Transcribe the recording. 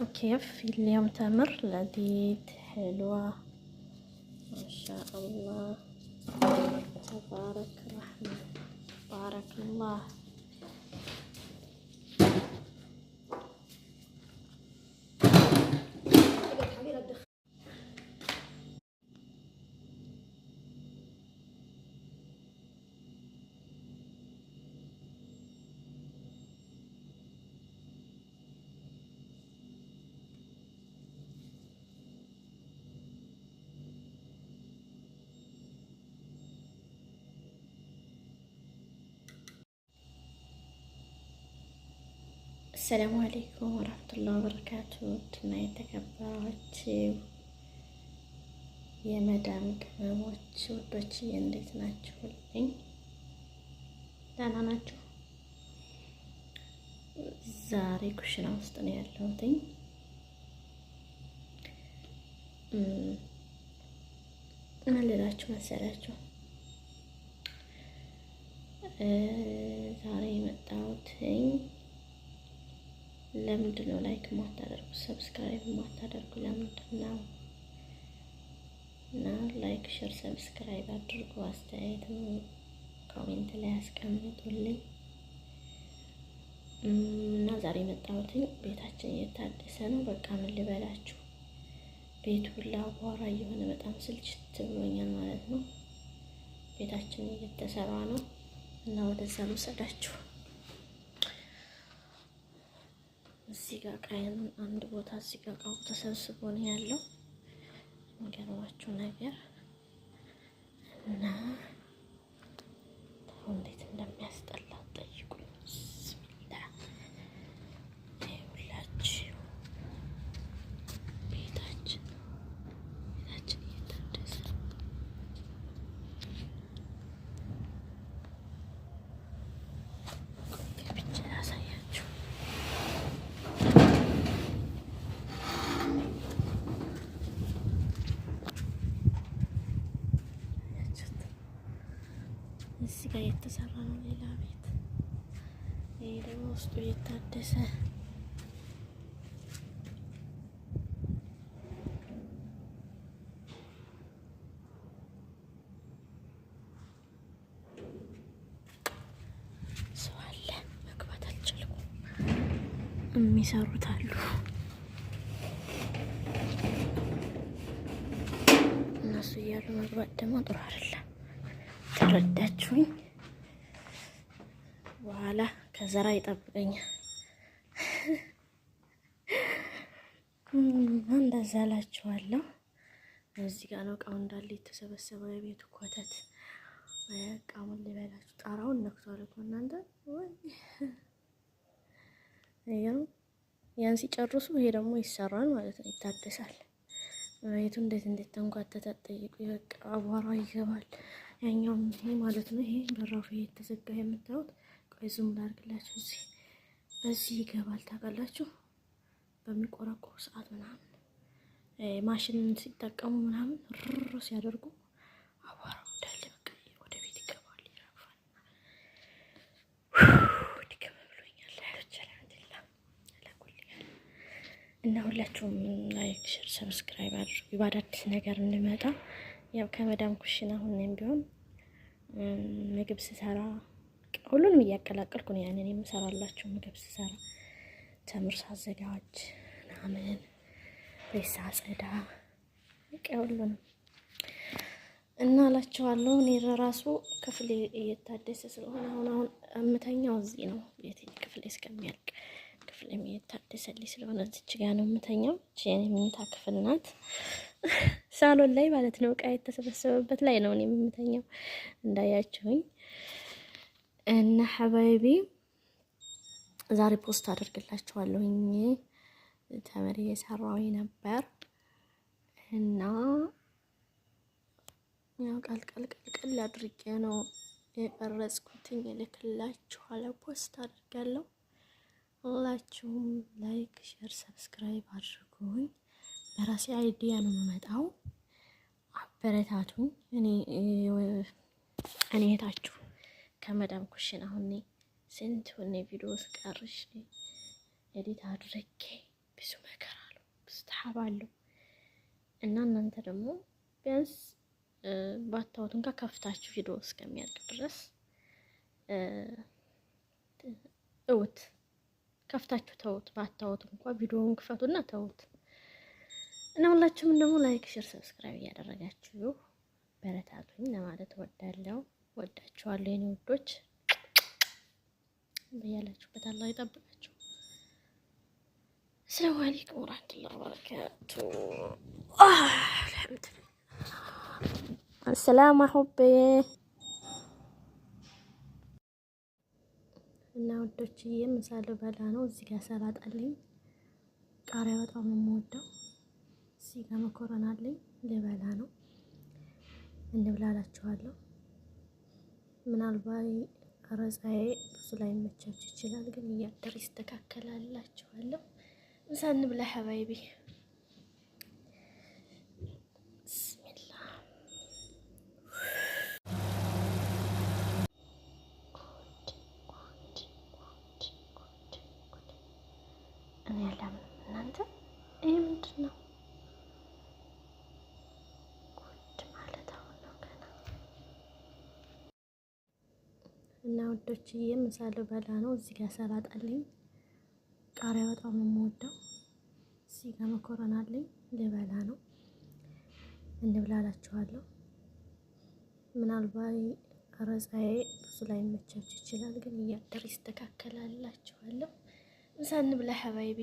شوفوا كيف اليوم تمر لذيذ حلوة ما شاء الله تبارك الرحمن بارك الله. السلام عليكم ورحمة الله وبركاته። እና የተከበራችሁ የመዳም ቅመሞች ውዶች እንዴት ናችሁልኝ? ደህና ናችሁ? ዛሬ ኩሽና ውስጥ ነው ያለሁትኝ። ምን ልላችሁ መሰላችሁ? ዛሬ የመጣሁትኝ ለምንድን ነው like ማታደርጉ subscribe ማታደርጉ ለምንድን ነው? እና like share subscribe አድርጉ። አስተያየትም comment ላይ አስቀምጡልኝ። እና ዛሬ የመጣሁትኝ ቤታችን እየታደሰ ነው። በቃ ምን ልበላችሁ ቤቱ ሁላ አቧራ እየሆነ በጣም ስልችት ብሎኛል ማለት ነው። ቤታችን እየተሰራ ነው እና ወደዛ ልውሰዳችሁ። እዚህ ጋር ቃይን አንድ ቦታ እዚህ ጋር እቃው ተሰብስቦ ነው ያለው። የሚገርማችሁ ነገር እና እንዴት እንደሚያስጠላ ጠይቁኝ። ብስሚላ ሁላችሁ ቤታችን ቤታችን እየታደሰ ነው። ብቻ ያሳያችሁ። እዚህ ጋር እየተሰራ ነው ሌላ ቤት። ይሄ ደግሞ ውስጡ እየታደሰ ሰው አለ። መግባት አልቻልኩም። የሚሰሩት አሉ። እነሱ እያሉ መግባት ደግሞ ጥሩ አይደለም። ተረዳችሁኝ? በኋላ ከዘራ ይጠብቀኛል። እንደዛ እላችኋለሁ። እዚህ ጋር ነው እቃው እንዳለ የተሰበሰበው የቤቱ ኮተት። እቃውን ልበላችሁ፣ ጣራውን ነክቷል እኮ እናንተ። ያን ሲጨርሱ ይሄ ደግሞ ይሰራል ማለት ነው፣ ይታደሳል። ቤቱ እንዴት እንዴት ተንጓተተ ጠይቁ። በቃ አቧራ ይገባል። ያኛውም ይሄ ማለት ነው። ይሄ በራፉ የተዘጋ የምታዩት፣ ቆይ zoom ላድርግላችሁ። እዚህ በዚህ ይገባል ታውቃላችሁ። በሚቆረቆሩ ሰዓት ምናምን ማሽን ሲጠቀሙ ምናምን ርር ሲያደርጉ አቧራው እንዳለ በቃ ወደ ቤት ይገባል፣ ይረግፋል። ድክም ብሎኛል። እና ሁላችሁም like፣ share፣ subscribe አድርጉ በአዳዲስ ነገር እንመጣ። ያው ከመዳም ኩሽና አሁንም ቢሆን ምግብ ስሰራ ሁሉንም እያቀላቀልኩ ነው ያንን የምሰራላችሁ። ምግብ ስሰራ ተምር ሳዘጋጅ ምናምን ቤት ሳጸዳ በቃ ሁሉንም እና እላችኋለሁ። እኔ ራሱ ክፍሌ እየታደሰ ስለሆነ አሁን አሁን እምተኛው እዚህ ነው። ቤቴ ክፍሌ እስከሚያልቅ ክፍሌም እየታደሰልኝ ስለሆነ እዚች ጋ ነው የምተኛው። እቺ የኔ መኝታ ክፍል ናት። ሳሎን ላይ ማለት ነው። እቃ የተሰበሰበበት ላይ ነው እኔ የምተኛው እንዳያችሁኝ። እና حبايبي ዛሬ post አደርግላችኋለሁኝ። ተምር እየሰራሁኝ ነበር እና ያው ቀልቀል ቀልቀል አድርጌ ነው የቀረጽኩትኝ። እልክላችኋለሁ፣ post አድርጋለሁ። ሁላችሁም like፣ share፣ subscribe አድርጉኝ። በራሴ idea ነው የምመጣው። አበረታቱኝ። እኔ እህታችሁ ከመዳም ኩሽና አሁን ስንት ሆነ ቪዲዮ ስቀርሽ edit አድርጌ ብዙ መከራ አለው፣ ብዙ ተሓብ አለው። እና እናንተ ደግሞ ቢያንስ ባታወት እንኳ ከፍታችሁ ቪዲዮ እስከሚያልቅ ድረስ እውት፣ ከፍታችሁ ተውት። ባታወት እንኳ ቪዲዮውን ክፈቱና ተውት። እና ሁላችሁም ደግሞ like፣ share፣ subscribe እያደረጋችሁ በረታቱኝ ለማለት እወዳለሁ። ወዳችኋለሁ የኔ ውዶች፣ በያላችሁበት አላህ ይጠብቃችሁ። አሰላሙ አለይኩም ወራህመቱላሂ ወበረካቱ። አልሐምዱሊላህ። አሰላሙ ሁቤ። እና ውዶችዬ ምሳ ልበላ ነው። እዚህ ጋር ሰላጣ አለኝ። ቃሪያ በጣም ነው የምወደው። እዚህ ጋር መኮረና አለኝ። ልበላ ነው። እንብላላችኋለሁ። ምናልባት ቀረጻዬ ብዙ ላይ መቻችሁ ይችላል፣ ግን እያደር ይስተካከላላችኋለሁ። ምሳ እንብላ ሐባይቢ። ብስሚላ። ጉድ ጉድ ጉድ ጉድ ጉድ! እኔ አላምንም እናንተ። ይሄ ምንድን ነው? ጉድ ማለት አሁን ነው ገና። እና ውዶችዬ ምሳ ልበላ ነው። እዚህ ጋር ሰላጣ አለኝ። ቃሪያ በጣም ነው የምወደው። እዚህ ጋር መኮረና አለኝ። ልበላ ነው። እንብላላችኋለሁ። ምናልባት ቀረጻዬ ብዙ ላይ መቻችሁ ይችላል፣ ግን እያደር ይስተካከላላችኋለሁ። ምሳ እንብላ ሐባይቢ።